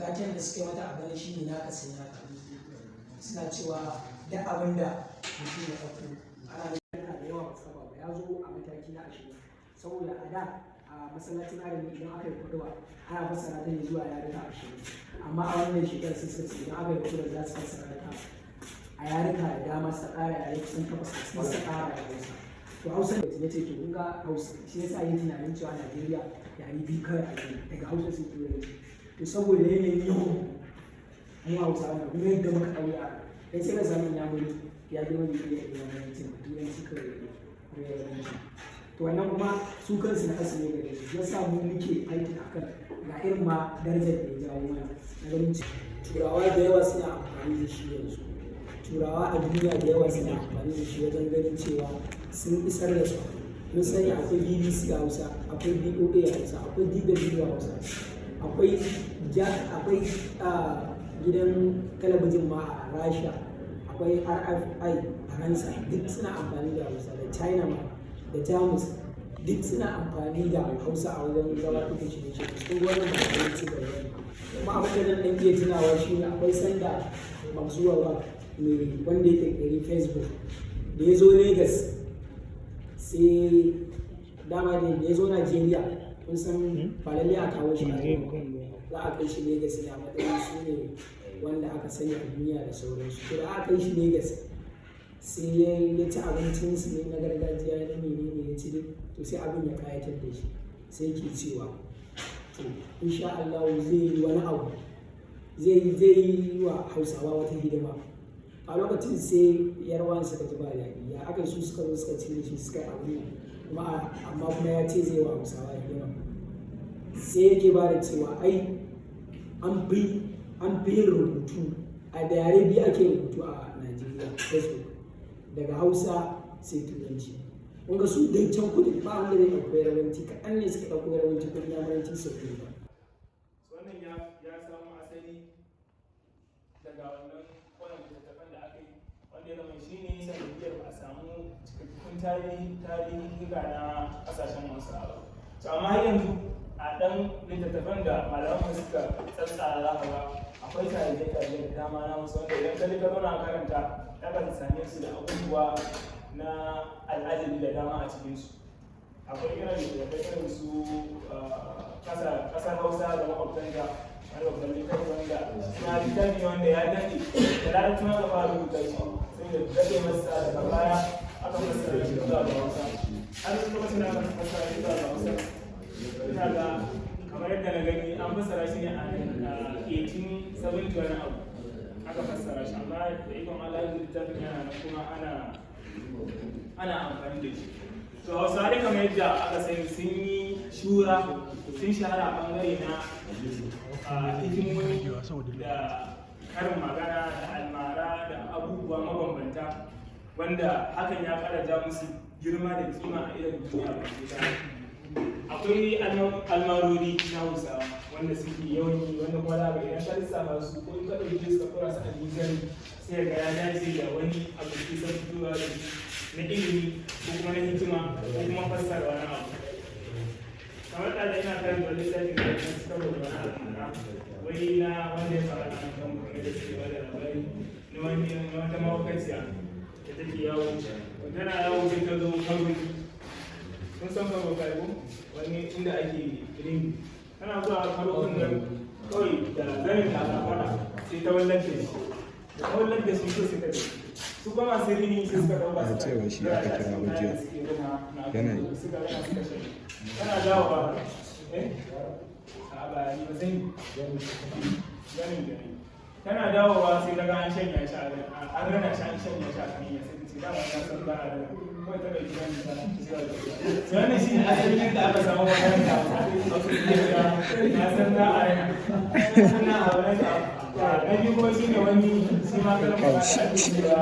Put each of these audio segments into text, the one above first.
Taken da suka yi mata a bana shine "Naka Sai Naka". Suna cewa duk abin da mutum ya ɗauko ana Yana da yawa ba saba ba, ya zo a mataki na 20, saboda a da a masallacin Harami idan aka yi huɗuba ana fassara ta ne zuwa yaruka 20, amma a wannan shekarar sai suka ce idan aka yi huɗuba za su fassara ta a yaruka da dama, su ƙara yare kusan takwas a cikin, su ƙara da Hausa. To Hausa da ce, to kun ga Hausa, shi yasa yi tunanin cewa Najeriya yare biyu kawai ake yi, daga Hausa sai Turanci. To saboda yanayin yawan mu Hausawa da kuma yadda muka ɗau yara kai, sai ka samu Inyamuri ya girma bai iya Inyamurancin ba, Turanci kawai ya iya ko Yarbanci. To wannan kuma su kansu na kasu ne gare su, yasa mu muke aiki akan ga irin ma darajar da ya jawo mana na ganin Turawa da yawa suna amfani da shi yanzu. Turawa a duniya da yawa suna amfani da shi wajen ganin cewa sun isar da su. Mun sani akwai BBC Hausa, akwai VOA Hausa, akwai DW Hausa, akwai gidan talabijin ma a Rasha, akwai RFI Faransa, duk suna amfani da Hausa, da China ma, da Jamus, duk suna amfani da Hausa a wajen gabatar da shirye-shirye. Kun ga wannan ba ƙaramin ci gaba bane. Kuma abin da zan ɗan iya tunawa shi ne akwai sanda Mark Zuckerberg, mai wanda ya ƙirƙiri Facebook, da ya zo Lagos, sai dama da ya zo Najeriya, kun san ba lallai a kawo shi a za a kai shi Lagos ne a matsayin su ne wanda aka sani a duniya da sauransu. To da aka kai shi Lagos, sai ya ci abincin su ne na gargajiya na menene ya ci dai. To sai abin ya kayatar da shi, sai ke cewa to insha Allah zai yi wani abu, zai yi wa Hausawa wata hidima. A lokacin sai Yarbawan suka ji ba daɗi, ya aka su suka zo suka cire shi, suka yi abu nan kuma, amma kuma ya ce zai wa Hausawa hidima. Sai yake ba da cewa ai an fi yin rubutu a da yare biyu ake rubutu a Najeriya, Facebook, daga Hausa sai Turanci. Kun ga su dai can kudu ba wanda zai ɗauko Yarbanci, kaɗan ne suka ɗauko Yarbanci ko Inyamuranci sau biyu ba. Wannan ya samu asali daga wannan wannan littattafan da aka yi, wanda ya zama shi ne sanadiyar ba a samu cikakkun tarihi na kasashen Hausawa ba. To amma har yanzu a ɗan littattafan da malaman suka tsatsara, za ka ga akwai tarihe-tarihe da dama na musu, wanda idan ka je ka zauna karanta za ka same su da abubuwa na al'ajabi da dama a cikinsu. Akwai irin littattafai irin su Ƙasar Hausa da Makwabtanta, wani babban littafi wanda suna littafi ne wanda ya daɗe, da Larabci ma aka fara rubuta shi, sai da daɗe masa daga baya aka fassara shi zuwa ga Hausa. Har lokacin da aka fassara shi zuwa ga Hausa, ina ga kamar yadda na gani an fassara shi ne a 1870 wani abu aka fassara shi, amma da ikon Allah yanzu littafin yana nan kuma ana amfani da shi. To Hausawa dai, kamar yadda aka sani, sun yi shura, sun shahara a bangare na hikimomi da karin magana da almara da abubuwa mabambanta, wanda hakan ya kara ja musu girma da kima a irin duniya baki ɗaya. Akwai almarori na Hausawa wanda suke yawan yi, wanda kuma za ka idan ka lissafa su ko in ka ɗauke su ka ɗora su a mizani, sai ga ya dace da wani abu da ke son fitowa da shi na ilimi ko kuma na hikima ko kuma fassara wani abu. Kamar da ina karanta wani littafi da ya ci karo da wani almara wai na wanda ya faru a nan kan kuma da suke ba da labari na wani na wata mahaukaciya da take yawo. Tana yawo sai ta zo karo, kun san karo kai ko wani inda ake rini. Tana zuwa karo din nan kawai da zanin da aka fada, sai ta wallar da shi. Da ta wallar da shi, sai ta tafi. Su kuma masu rini sai suka dauka Ya suka cewa shi aka kira ba jiya. Yana yi. Suka rina suka shanye. Tana dawowa, eh, a ba ni ba sani ganin gani. Tana dawowa sai daga an shanya shi, an rana shi, an shanya shi a kan hanya. Sai ta ce dama ta san ba a rana, kawai ta ɗauki wani ta ci gaba da tafiya. To wannan shi ne asalin yadda aka samu maganar da Hausa suke cewa na san za a rana sannan abu na na biyu kuma shi ne wani shi ma karin magana da ake cewa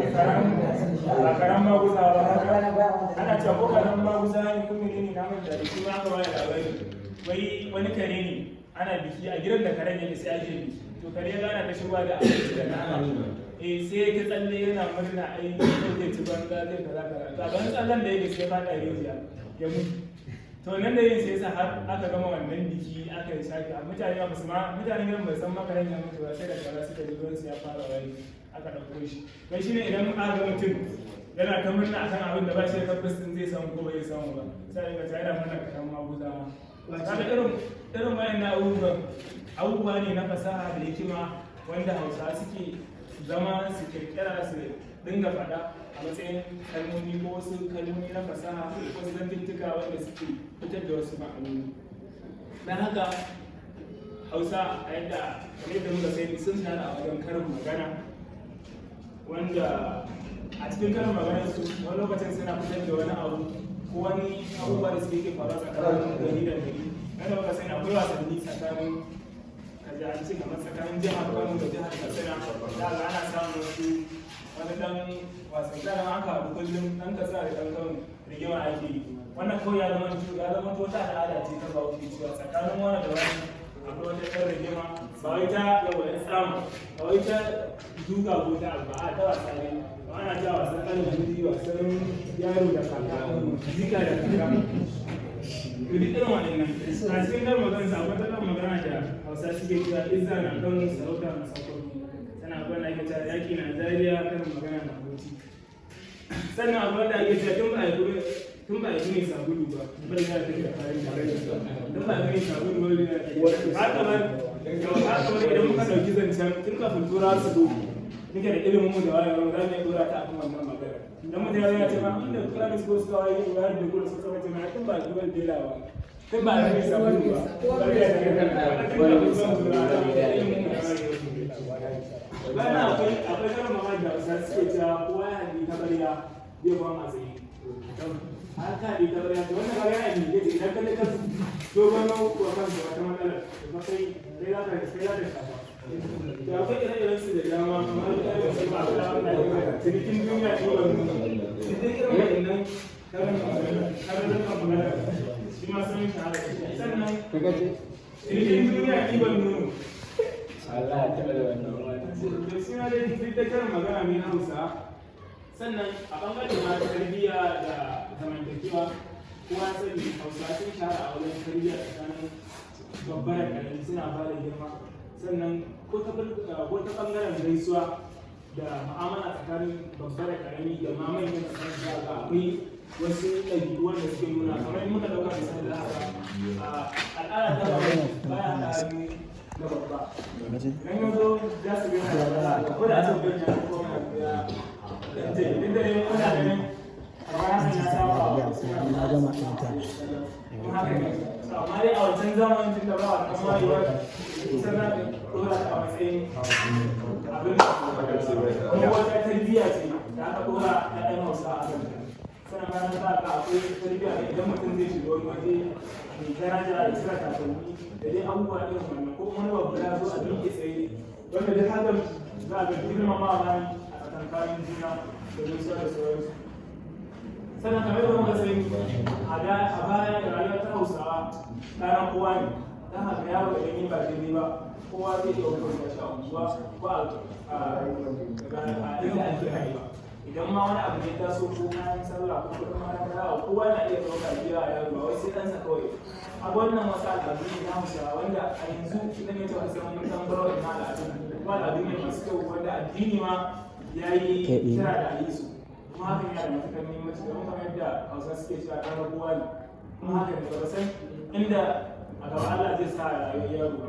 ba karan maguza ba, ana cewa ko karan maguza ne ko menene, na manta da shi ma. Aka bani labari wai wani kare ne, ana biki a gidan da karen yake, sai ake biki. To kare ya gana ta shigowa da abinci da nama, eh, sai ta tsalle yana murna, ai zai ci banza, zai kaza kaza. To a ban tsallen da yake sai ya fada rijiya ya mutu. To nan da yin sai yasa har aka gama wannan biki aka yi shafi a mutane ba su ma, mutanen gidan bai san makaran ya mutu ba, sai da kaza suka ji ruwan su ya fara wari aka ɗauko shi. Kai shine idan aka ga mutum yana ta murna akan abin da ba shi da tabbas din zai samu ko bai samu ba, sai a ga yana murna kaman maguzawa. Kaga irin wayannan abubuwan abubuwa ne na fasaha da hikima wanda Hausawa suke zama su kirkira su dinga faɗa a matsayin kalmomi ko wasu kalmomi na fasaha ko wasu zantuttuka wanda suke fitar da wasu ma'anoni. Don haka Hausa a yadda muka sani sun shahara a wajen karin magana, wanda a cikin karin maganar su wani lokacin suna fitar da wani abu ko wani abubuwa da suke faruwa tsakanin gari da gari. Yadda muka sani akwai wasanni tsakanin, kaji an ce kamar tsakanin jihar Kano da jihar Katsina, za ga ana samun wasu wani dan wasan da aka haɗu kullum ɗan Katsina da ɗan Kano rigima ake yi. Wannan kawai ya zama wata al'ada ce ta Bahaushe cewa tsakanin wani da wani akwai wata ɗan rigima, ba wai ta yawa ya tsama, ba wai ta duka ko ta abu ba, a ta wasa ne. Ba ana cewa wasan ɗan jiri, wasan yaro da kaka, jika da kaka. To duk irin waɗannan a cikin ɗan magana sa akwai ɗan magana da Hausa suke cewa izza na Kano, sarauta na Sokoto. Sannan akwai wanda ake cewa yaƙi na Zaria, karin magana na Bauchi. Sannan akwai wanda ake cewa tun ba a yi mai sabulu ba bari ya tafi da farin da, tun ba a yi mai sabulu ba bari ya tafi. Haka kamar idan muka ɗauki zancen tun kafin Turawa su zo muke da ilimin mu da wayewar za mu iya ɗora ta akan wannan magana. Dan mutum ya zo ya ce ma inda Turawa su zo suka waye wayar da gudu su suka ce ma tun ba a yi dela ba, tun ba a yi mai sabulu ba bari ya tafi da tun kafin zuwan Turawa da ilimin mu da wayewar. Bayan akwai karin magana da Hausa suke cewa kowa ya haɗi tabarya zai ba ma tsaye. Har ka haɗi tabarya, to wannan kaga yana miƙe ce, idan ka je ka dogon wa kanka wata matsalar to fa kai za ka shafa. To akwai ire-iren su da dama, kamar irin su ba ta cinikin duniya shi wannan. Duk dai irin waɗannan karin magana shi ma sun shahara. Sannan cinikin duniya ɗiban nono. Allah ya taɓa da wannan wani. Da suna dai duk da karin magana ne na Hausa. Sannan a ɓangaren ma tarbiyya da zamantakewa, kowa sani Hausa sun shahara a wajen tarbiyya tsakanin babba da ƙarami, suna ba da girma. Sannan ko ta ɓangaren gaisuwa da mu'amala tsakanin babba da ƙarami da ma manyan tsakanin, za ga akwai wasu ɗabi'u wanda suke nuna. Kamar in muka ɗauka misali, za a ga al'ada ta babba baya haɗa hannu da babba. Idan ya zo za su gaisa da ko da a ce mutum ya ko ya dan ce duk da dai muna ganin kamar hakan ya saba wa Na gama ɗinka. kuma haka ne. Amma dai a wancan zamanin tun da ba wannan wayewar, kusan za ka ɗora ta a matsayin abin kuma wata tarbiyya ce da aka ɗora ɗan Hausa a kan. Sannan bayan za ga akwai tarbiyya da idan mutum zai shiga wani waje mai daraja ya cire takalmi da dai abubuwa irin wannan, ko wani babba ya zo a miƙe tsaye, wanda duk hakan za a ga girmamawa ne a tsakankanin juna da gaisuwa da sauransu. Sannan kamar yadda muka sani a da a baya da rayuwar ta Hausawa ɗaran kowa ne, don haka yaro idan yi ba daidai ba kowa zai iya hukunta shi a unguwa ko a inda ake rayuwa. Idan ma wani abu ne ya taso, ko kayan sallah ko kuɗin makaranta, kowa na iya ɗauka biya a yaro, ba wai sai ɗansa kawai. A wannan wasu al'adu ne na Hausawa wanda a yanzu zan iya cewa sai mun ɗan bar wa'innan al'adun, kuma al'adu ne masu kyau wanda addini ma ya yi kira da a yi su. Kuma hakan yana da matuƙar muhimmanci, domin kamar yadda Hausa suke cewa ɗan rabuwa ne, kuma hakan ne ba san inda a gaba Allah zai sa rayuwar yaro ba.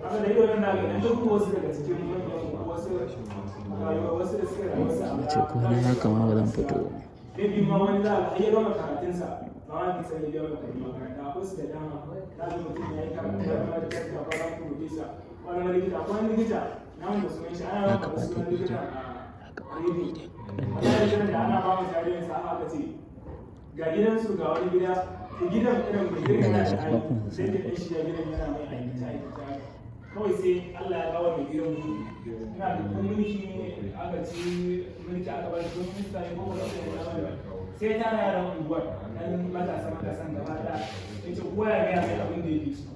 Haka da yau nan idan duk wasu daga cikin manyan wasu rayuwa wasu da suka rayu wasu a Na ce ko na haka ma ba zan fito ba. Maybe ma wani za a iya gama karatunsa ba ma ki sani gama karatun makaranta. Akwai su da dama, za ga mutum ya yi karatu ya gama da karatu ba ba profesa, wani ma likita. Akwai wani likita na wanda sunan shi ana ba sunan likita a rediyo, wani likitan da ana ba mu tarihin sa, aka ce ga gidansu ga wani gida, to gidan irin mai gidan yana da hali, sai da ɗan shi ya gidan yana mai aikace aikace kawai, sai Allah ya bawa mai gidan mu ina da ko mulki ne aka ci mulki aka ba shi ko minista ne ko wani abu ne, sai ya tara yaran unguwar ɗan matasa matasan gaba ɗaya, ya ce kowa ya gaya mai abin da yake so.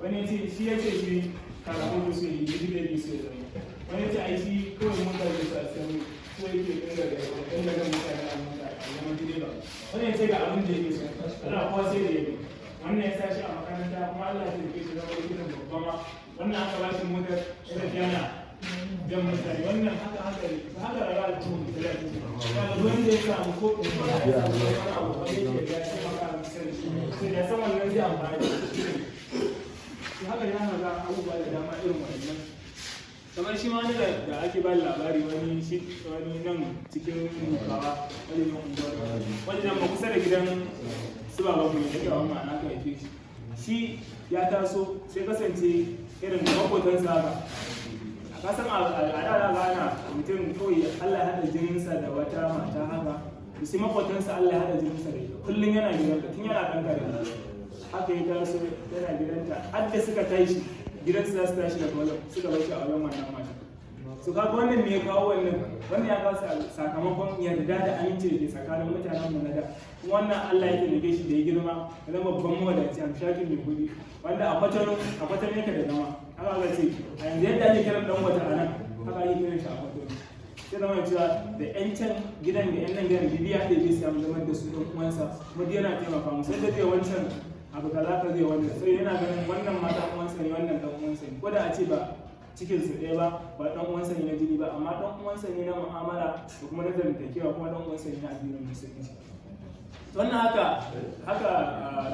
Wani ya ce shi ya ce shi karatu so yi likita yake so ya zama. Wani ya ce ai shi kawai mota yake so a siyan mai, so yake dinga dinga gan mutane a mota. zama direba, wannan ya ce ga abin da yake so, ana kowa sai da yake. Wannan ya sa shi a makaranta, kuma Allah ya taimake shi zama likitan babba ma. Wannan aka ba shi motar, ya tafi yana jan mutane. Wannan haka haka ne, haka rayuwa al'umma ta dace. Kaga wanda ya samu ko ya samu wani abu wanda yake da ya taimaka masa shi, sai ya san wannan zai amfani da shi. To haka ne aka ga abubuwa da dama irin waɗannan. Kamar shi ma wani da ake ba labari, wani shi wani nan cikin Dukawa, wani nan unguwar, wani nan ba kusa da gidan su baban mu ne da ma'ana aka haife shi. Shi ya taso sai kasance irin makotansa haka. Ka san a da ana mutum kawai Allah ya haɗa jininsa da wata mata haka, to sai makotansa Allah ya haɗa jininsa da ita, kullum yana gidanta tun yana ɗan karami. Haka ya taso yana gidanta har da suka tashi gidansu, za su tashi daga wajen, suka bar shi a wajen wannan mata. Su kaga wannan me ya kawo wannan? Wannan ya kawo sakamakon yarda da aminci da ke tsakanin mutanen mu na da. Kuma wannan Allah ya taimake shi da ya girma ya zama babban mawadaci, hamshakin mai kuɗi, wanda a Kwatano yake da zama. Haka aka ce a yanzu yadda ake kiran dan wata a nan, haka ake kiran shi a Kwatano. Sai zama cewa da yan can gidan da yan nan gidan bibiya da bai samu zama da su ɗan uwansa, kuma duk yana taimaka musu. Yadda zai wancan abu kaza ka zai wannan, sai yana ganin wannan ma ɗan uwansa ne, wannan ɗan uwansa ne, ko da a ce ba cikin su ɗaya ba, ba ɗan uwansa ne na jini ba, amma ɗan uwansa ne na mu'amala da kuma na zamantakewa, kuma ɗan uwansa ne na addinin Musulunci. Wannan haka haka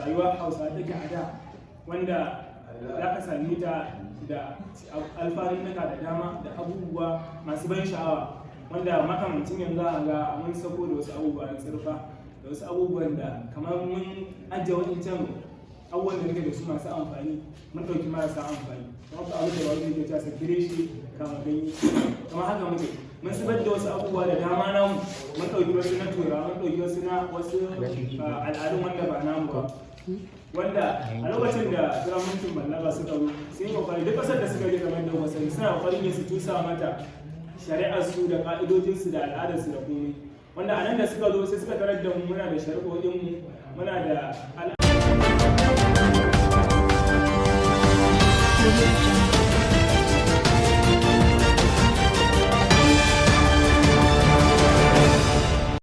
rayuwar Hausa take a da, wanda za ka same ta da alfanunnuka da dama da abubuwa masu ban sha'awa, wanda makamancin yanzu a ga mun sako da wasu abubuwa na tsirfa da wasu abubuwan da kamar mun ajiye waɗancan abubuwan da muke da su masu amfani, mun ɗauki marasa amfani. Kamar abu da wani ke cewa sakire shi kama ganye, kamar haka muke. Mun zubar da wasu abubuwa da dama namu, mun ɗauki wasu na Turawa, mun ɗauki wasu na wasu al'adun wanda ba namu ba, wanda a lokacin da turawan mulkin mallaka suka zo, sun yi kokari duk ƙasar da suka je, kamar da wasu suna kokarin ne su tusa mata shari'ar su da ka'idojinsu da al'adarsu da komai, wanda a nan da suka zo sai suka tarar da mu muna da shari'o'in mu, muna da